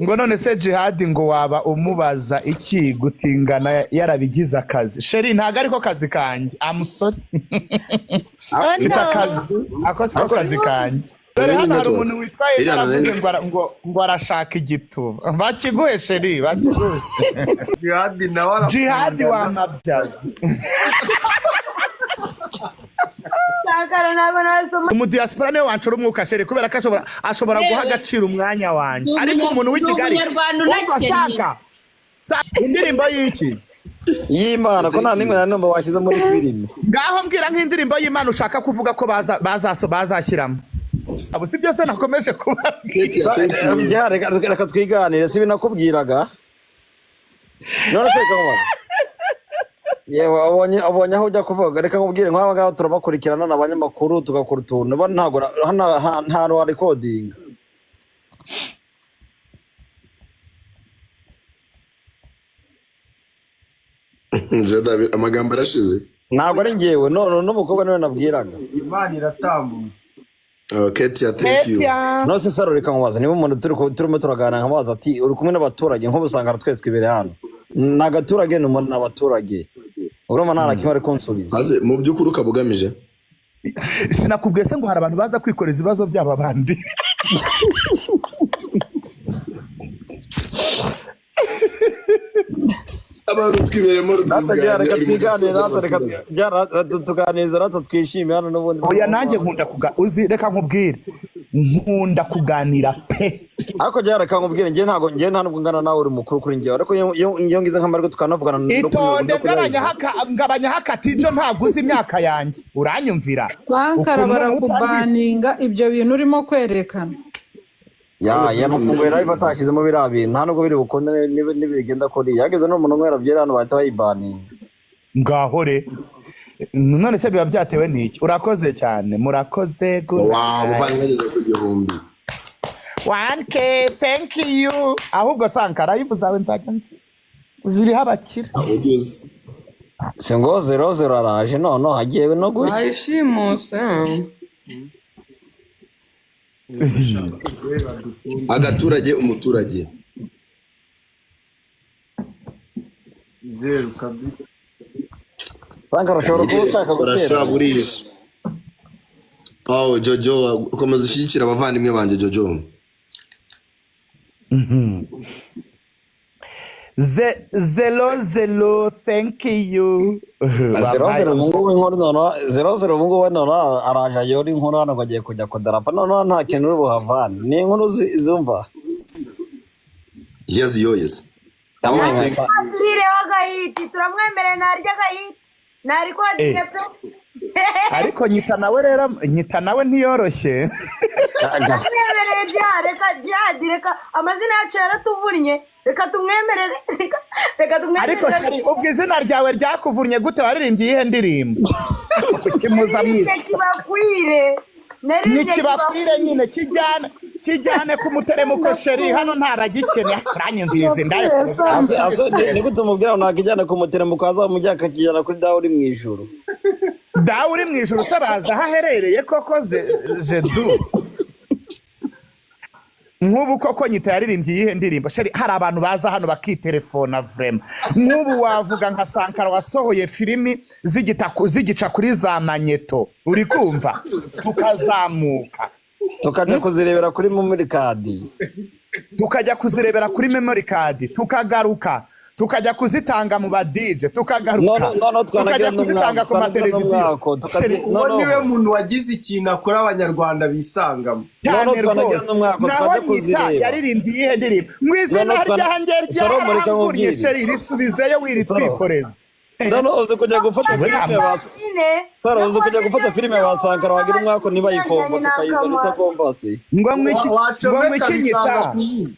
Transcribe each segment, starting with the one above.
Ngo none se Jihadi, ngo waba umubaza iki gutingana yarabigize akazi? Chérie, ntabwo ariko kazi kanjye, amusore. Oh, Mfite no. akazi, ako siko kazi kanjye. Dore Iriya hano hari network. umuntu witwaye Iriya yaravuze na- ngo arashaka igituba. Bakiguhe, chérie, bakiguhe. Jihadi nawe. Jihadi wamabyaye. Sankara, ntabwo nasoma. Umudiaspora niwe wanshora umwuka, chérie, kubera ko ashobora guha agaciro umwanya wanjye. Ni Ariko umuntu w'i ni Kigali Umunyarwanda wumva unakennye. Sanka indirimbo y'iki? Y'Imana, ko nta n'imwe na numva washyize muri filime. Ngaho mbwira nk'indirimbo y'Imana ushaka kuvuga ko bazashyiramo. Abo si byose nakomeje kubabwira. Ketia, thank you. Ya, reka twiganire, si binakubwiraga. None se reka nkubaze. Yewe, abonye aho ujya kuvuga. Reka nkubwire, nk'aba ngaba turabakurikirana, ni abanyamakuru, tugakora utuntu. Bo ntabwo hano nta hantu wa recordinga. Jada, amagambo arashize. Ntabwo ari njyewe, none n'umukobwa niwe nabwiraga. Imana iratambutse. Oh, Ketia, thank you. Ketia. None se Saro, reka nkubaze, niba umuntu turimo turaganira, nkamubaza ati uri kumwe n'abaturage, nk'ubu usanga twese imbere hano ni agaturage, ni umuntu, ni abaturage, urumva nta na kimwe ari kunsubiza. Aze mu by'ukuri ukaba ugamije Sinakubwiye se ngo hari abantu baza kwikoreza ibibazo byabo abandi? Abantu twiberemo. Rata jya, reka twiganire, rata reka jya, rata tuganiriza, rata twishime hano n'ubundi. Oya, nanjye nkunda uzi, reka nkubwire, nkunda kuganira pe. Ariko jya, reka nkubwire, njye ntabwo, njye nta nubwo ngana nawe, uri mukuru kuri njyewe, ariko iyo ngize nk'amahirwe tukanavugana no Itonde. no kuri live. Ngabanyaho akatijo, ntabwo uzi imyaka yanjye, uranyumvira? Sankara, Ukuntu barakubaninga ibyo bintu urimo kwerekana. Ya, yanafunguye live atashyizemo biriya bintu, nta nubwo biri bukunde nibigenda kuriya. Yageze n'umuntu umwe yarabyera hano, bahita bayibaninga. Ngaho re, none se biba byatewe n'iki? Urakoze cyane, murakoze, good Wow, night. Muvandimwe ageze ku 1000. 1K, thank you. Ahubwo Sankara, live zawe nzajya nzi ziriho abakire. Ugeze Si ngo zero zero araje, none hagiye no gushya. Bayishimuse. Agaturage, umuturage. Zeru kabisa. Sankara, ushobora kuba ushaka gutera. Urashobora burije. Oh, Jojo, ukomeza ushyigikira abavandimwe banjye, Jojo. Zero zero, thank you. Zero zero ubu ngubu inkuru noneho, zero zero ubu ngubu noneho araje ayora inkuru hano ngo agiye kujya kudarapa, noneho nta kintu uri buhavane, ni inkuru zumva. Yaziyoyeze. Turireho agahiti, turamwemereye, ntarya agahiti, ntarikodinge pe. Ariko nyita nawe rero, nyita nawe ntiyoroshye. Turamwemereye Jihad, reka Jihad, reka amazina yacu yaratuvunnye, reka tumwemerere, reka Ariko tumwemerere. Chérie, ubwo izina ryawe ryakuvunnye gute? Waririmbye iyihe ndirimbo? Kuki muza mwiza? Naririmbye Kibakwire, naririmbye. Ntikibakwire nyine, kijyane ku muteremuko. Chérie, hano ntabagikene, uranyumviriza indaya. Ase ni gute umubwira ngo ntakijyana ku muteremuko, azamujya akakijyana kuri dawe uri mu ijuru? Dawe uri mu ijuru se baza aho aherereye koko? Jedu, nk'ubu koko nyita yaririmbye iyihe ndirimbo? Chérie, hari abantu baza hano bakitelefona, vraiment. Nk'ubu wavuga nka Sankara wasohoye filimi zigica kuri za magnéto, uri kumva, tukazamuka. Tukajya kuzirebera kuri memory card. Tukajya kuzirebera kuri memory card, tukagaruka tukajya kuzitanga mu ba DJ, tukagaruka No, tukajya twanagira kuzitanga n'umwako, ku twanagira mateleviziyo. n'umwako, Chérie, Uwo no, no. niwe muntu wagize ikintu akora abanyarwanda bisangamo. Cyane No, twanagira rwose. n'umwako, Naho twajya nyita kuzireba. yaririmbye iyihe ndirimbo? Mu izina No, ryanjye Salomo, reka ryaramvuriye. nkubwire. Chérie, risubizeyo wiritwikoreze. No, uzi kujya gufata filime ba Nyine Saro, uzi kujya gufata filime ba Sankara, wagira umwako ntibayikomba, tukayizana itakombase. Ngo mwiki ngo Wacomeka mwiki bikanga nyita kuzima.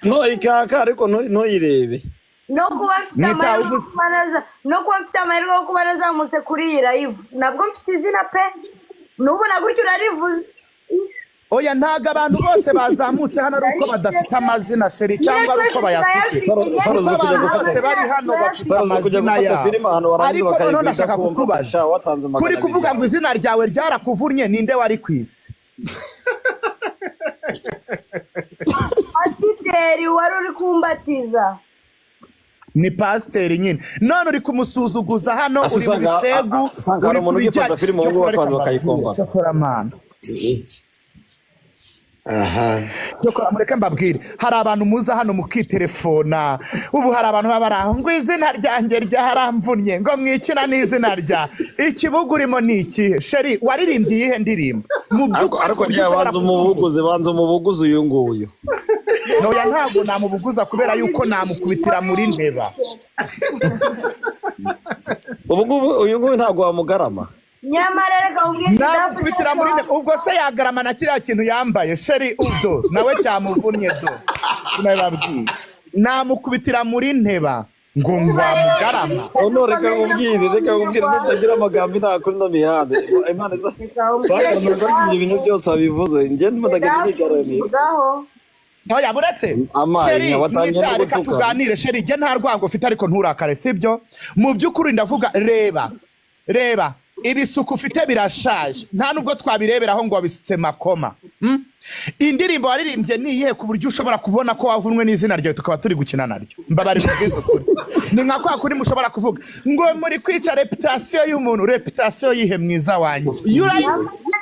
No ikaka, ariko ntuyirebe. No kuba mfite Mwita amahirwe yo no kuba mfite amahirwe yo kuba nazamutse kuri iyi live, nabwo mfite izina pe, nubona gutyo urarivuze. Oya, ntabwo abantu bose bazamutse hano ari uko badafite amazina, chérie, cyangwa ari uko bayafite. Saro, uzi Kuko kujya abantu gufata bose bari hano bafite Saro, uzi kujya amazina gufata yabo. filime ahantu warangiza Ariko noneho bakayigurisha ndashaka kumva kukubaza, sha watanze kuri 200 kuvuga yawe. ngo izina ryawe ryarakuvunnye, ninde wari ku isi? Afite Pasiteri wari uri kumbatiza. Ni pasiteri nyine, none uri kumusuzuguza hano. Ase Uri mu bishegu. usanga hari Uri umuntu kubijya ugifata filime ubu ngubu Cyokora akabanza reka bakayikomba. mbabwire, cyokora mana. Aha. Cyokora mureke mbabwire, hari abantu muza hano mukitelefona. Ubu hari abantu baba bari aho ngo izina ryanjye ryaramvunnye, ngo mwikina n'izina rya ikibuga urimo ni ikihe? Chéri, waririmbye iyihe ndirimbo mu Ariko by'ukuri ariko ku buryo ngiye ushobora banza kutuvuga? umubuguze, banza umubuguze uyu nguyu. Noya, ntabwo namubuguza kubera yuko namukubitira muri nteba. Ubu ngubu uyu nguyu ntabwo wamugarama. Nyamara reka umbwire. Namukubitira muri nteba, ubwo se yagarama na kiriya kintu yambaye? Chéri, ubwo nawe cyamuvunnye do. Sinabibabwiye, namukubitira muri nteba ngo wamugarama. Ono reka nkubwire nutagira amagambo nta kuri ino mihanda Imana Sankara nubwo ibyo bintu byose wabivuze, njye ndimo ndagenda nigaramiye. Vugaho. Oya, buretse. Amayi, Chéri, nyabatangiye no mwita reka gutukana. tuganire. Chéri, jye nta rwango ufite, ariko nturakare, sibyo? Mu by'ukuri ndavuga, reba, reba ibisuku ufite birashaje, nta nubwo twabireberaho ngo wabisutse makoma. Indirimbo waririmbye ni iyihe ku buryo ushobora kubona ko wavunwe n'izina ryawe tukaba turi gukina naryo? Mbabarira ubwiza ukuri. Ni nka kwa kuri mushobora kuvuga ngo muri kwica réputation y'umuntu. Réputation yihe, mwiza wanjye? Iyo urayizi.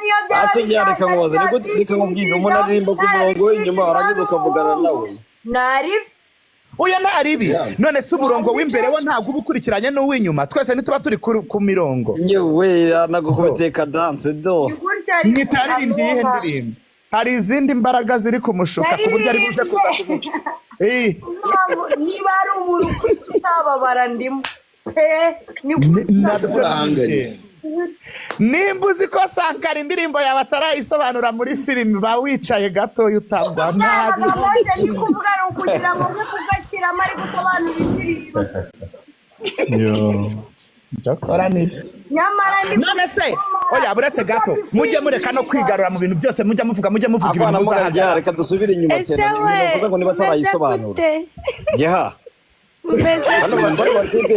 Niyo byaba Ase njye reka nkubaze, ni gute? Reka nkubwire, umuntu aririmba ku murongo w'inyuma warangiza ukavugana nawe. Nari Oya, nta ribi. None se umurongo w'imbere wo ntabwo uba ukurikiranye n'uw'inyuma? Twese ntituba turi ku mirongo? Yewe, nagukubitiye kadanse do. Gutya ariko. Mwita yaririmbye iyihe ndirimbo? Hari izindi mbaraga ziri kumushuka ku buryo ari buze kuza kuvuga. Eh, Niba ari umuntu utababara ndimo pe ni nabyo. Turahanganye. Nimba uzi ko Sankara indirimbo yawe atarayisobanura muri filimi, ba wicaye gatoya utagwa nabi. Amagambo ndi kuvuga ni ukugira ngo mbe kugashyiramo ari gusobanura indirimbo. Cyakora nibyo. Nyamara ndi None se, oya, buretse gato, mujye mureka no kwigarura mu bintu byose mujya muvuga, mujye muvuga Akwana ibintu mugarya, muzahagarara. reka dusubire inyuma Ese cyane. we, Ibintu bavuga ngo niba umeze atarayisobanura. gute? Geha. Umeze Bano batipe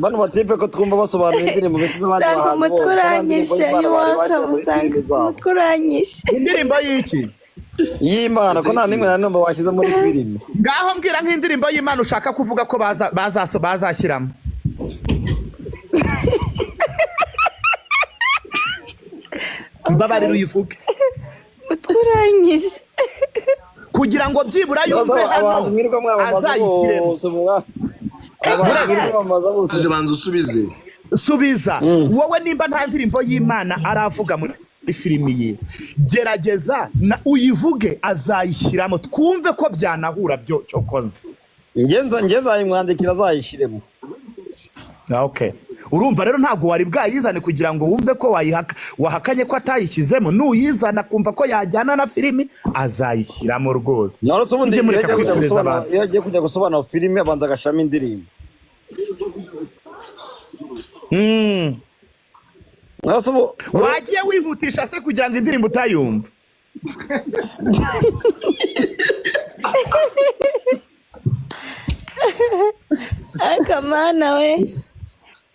bano batipe ko twumva basobanura indirimbo mbese z'abandi Usanga bahanzi umutwe bose, nta ndirimbo uranyishe y'Imana bari iwaka bashyira muri usanga filimi zabo. umutwe uranyishe. Indirimbo y'iki? Y'Imana, ko nta n'imwe na numva washyize muri filime. Ngaho mbwira nk'indirimbo y'Imana ushaka kuvuga ko bazashyiramo. Mbabarira uyivuge. Umutwe uranyishe. Kugira ngo byibura yumve hano Abantu mwirirwa mwamamaza azayishyiremo. bose abantu mwirirwa mwamamaza bose. Aje, banza usubize. Subiza wowe, nimba nta ndirimbo y'Imana aravuga muri filimi ye, gerageza na uyivuge, azayishyiramo, twumve ko byanahura byo cyokoze. Njye nzayimwandikira azayishyiremo. Ah, okay, urumva rero ntabwo wari bwayizane kugira ngo wumve ko wayihaka, wahakanye ko atayishyizemo. Nuyizana kumva ko yajyana na filimi, azayishyiramo rwose. None se ubundi Mujye iyo mureka agiye kujya kwifuriza gusobanura abantu. iyo agiye kujya gusobanura filime abanza agashiramo indirimbo. None se ubu Wagiye wihutisha se kugira ngo indirimbo utayumva? Akamana we,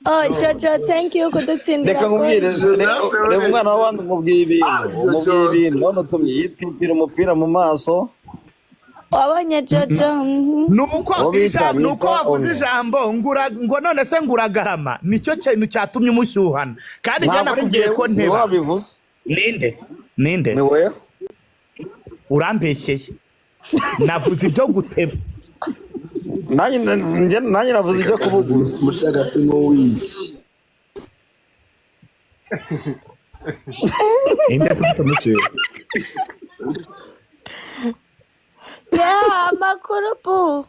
oh Jojo, thank you kudutsindira. Reka nkubwire, reba umwana w'abandi, umubwiye ibintu, umubwiye ibintu none utumye yitwikira umupira mu maso. Wabonye Jojo? Mhm. Nuko Uwo bita nuko bita wavuze Ongo. ijambo ngo none se nguragarama, nicyo kintu cyatumye umushyuhana, kandi njye Ntabwo ari nakubwiye njyewe, ko ni nteba. wowe wabivuze. Ninde, ninde? Ni wowe. Urambeshyeye, navuze ibyo guteba. Nanjye navuze ibyo kubuguza. Mushagati n'uwiki. Inde se ufite umuceri? Yeah, amakuru bu?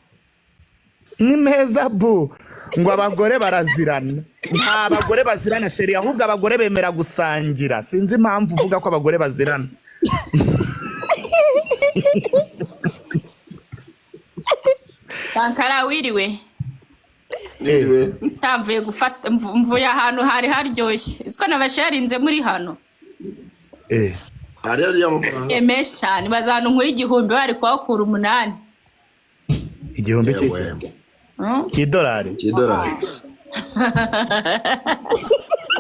Ni meza bu. Ngo abagore barazirana? Nta bagore bazirana, chéri, ahubwo abagore bemera gusangira. Sinzi impamvu uvuga ko abagore bazirana. Sankara, wiriwe? Niriwe. Ntamvuye gufata mvuye ahantu hari haryoshye, uziko nabasharinze muri hano. Eh. Hari hariya amafaranga. Menshi cyane, bazantu nkuru 1000 bari kuhakura 8. 1000 cy'iki? Yewe. Cy'idolari? Cy'idolari.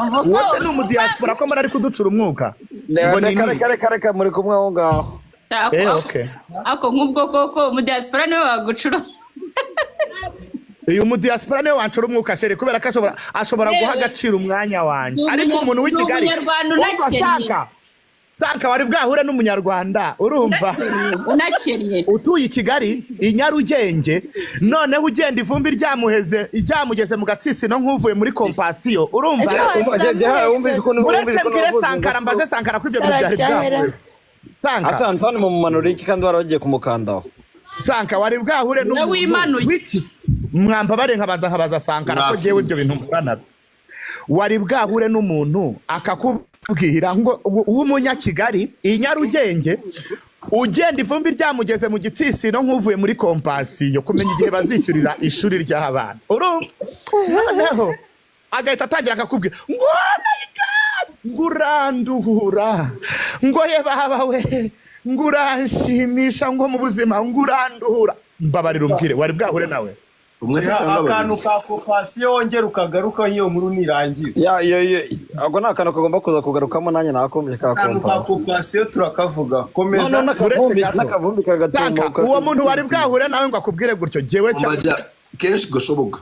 Umva uko Uwo se ni umudiaspora ko mbona ari kuducura umwuka ngo ni Reka nini? reka reka reka, muri kumwe aho ngaho. Ako, Okay. ako nk'ubwo koko mu diaspora niwe wagucura. Uyu mu diaspora niwe wancura umwuka, chérie, kubera ko ashobora guha agaciro umwanya wanjye. Ni Ariko umuntu w'i ni Kigali, Umunyarwanda umva, unakennye. Sanka, wari bwahure n'Umunyarwanda, urumva, Unakennye, unakennye. utuye i Kigali, i Nyarugenge, noneho ugenda ivumbi ryamuheze, ryamugeze mu gatsitsino nk'uvuye muri compassion, urumva? Ese Wumvise ukuntu wumvise Uretse ukuntu mbwire wavuze Sankara, ngo- mbaze Sankara ko ibyo bintu byari Sarajahera. bwahuye. Sanka, Ase Antoine mu iki kandi wari wagiye kumukandaho? Sanka, wari bwahure n'umuntu wimanuye. w'iki? Mwambabare nkabanza nkabaza Sankara ko jewe ibyo bintu mpura nabyo. Wari bwahure n'umuntu akakubwira ngo w'Umunyakigali i Nyarugenge, ugenda ivumbi ryamugeze mu gitsisino nk'uvuye muri compassion, kumenya igihe bazishyurira ishuri ry'abana, urumva, noneho agahita atangira akakubwira ngo "Oh my God, ngo uranduhura, ngo ye baba we, ngo uranshimisha, ngo mu buzima ngo uranduhura"? Mbabarira umbwire, wari bwahure nawe? Umwe se cyangwa Akantu babiri? ka compassion, wongera ukagarukaho iyo nkuru nirangira. Ya, iyo ako ni akantu kagomba kuza kugarukamo, nanjye nakumvise ka Akantu ka compassion. compassion turakavuga, komeza. None n'akavumbi Uretse gato. n'akavumbi Sanka, kagatumuka. uwo muntu wari bwahure nawe ngo akubwire gutyo? Jewe cya Umva, kenshi gashoboka.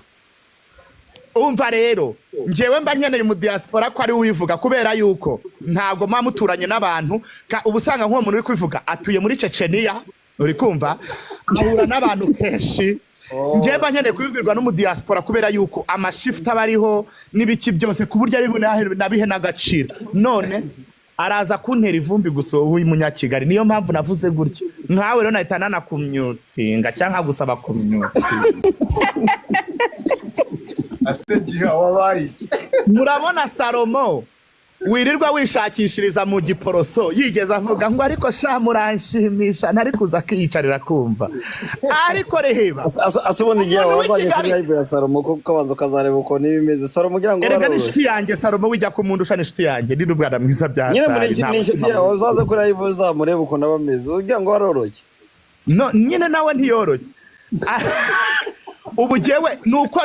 Umva rero, njyewe mba nkeneye umudiaspora ko ari we ubivuga, kubera yuko ntabwo muba muturanye n'abantu. Uba usanga nk'uwo muntu uri kubivuga atuye muri Ceceniya, uri kumva, ahura n'abantu kenshi. Njyewe mba nkeneye kubibwirwa n'umudiaspora, kubera yuko amashifuti aba ariho n'ibiki byose, ku buryo ari nabihe n'agaciro. None araza kuntera ivumbi gusa w'Umunyakigali. Niyo mpamvu navuze gutya. Nkawe rero nahita nanakumyutinga cyangwa nkagusaba kumyutinga. Ase Jiha, wabaye iki? Murabona Salomo wirirwa wishakishiriza mu Giporoso yigeze avuga ngo ariko sha muranshimisha? Ntari kuza akiyicarira kumva, ariko reba. Ase ubundi igihe Umuntu w'i wazajya kuri Kigali- live ya Salomo, ko ukabanza ukazareba ukuntu iba imeze, Salomo, ugira ngo Erega waroroye. n'inshuti yanjye Salomo, wijya kumundusha, n'inshuti yanjye, ni n'umwana mwiza bya Nyine muri hatari, nta ni inshuti mutima yawe, mubi. uzaze kuri live uzamurebe ukuntu aba ameze, ugira ngo waroroye. No nyine nawe ntiyoroshye. Ubu jyewe nuko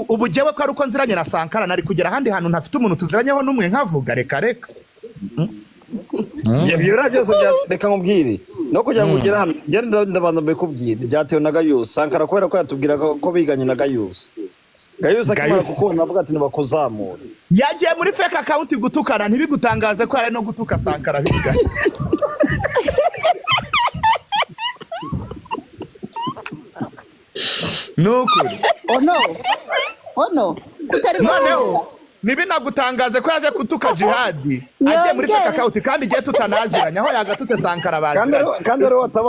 ubu jyewe ko ari uko nziranye na Sankara, nari kugera ahandi hantu ntafite umuntu tuziranyeho n'umwe nkavuga reka reka. Ibyo biriya byose reka nkubwire, no kugira ngo ugere hano njye ndabanza mbikubwire, byatewe na Gayusi Sankara, kubera ko yatubwiraga ko biganye na Gayusi. Gayusi akimara Gayusi. kukubona avuga ati ntibakuzamure. Yagiye muri fake account gutukana. Ntibigutangaze ko yari no gutuka Sankara biganye. Nukuri. Ono ono kutari. Noneho ntibinagutangaze ko yaje gutuka Jihadi agiye muri fake account, kandi igihe tutanaziranye aho yagatutse Sankara Kandi baziranye. kandi ari watabaye.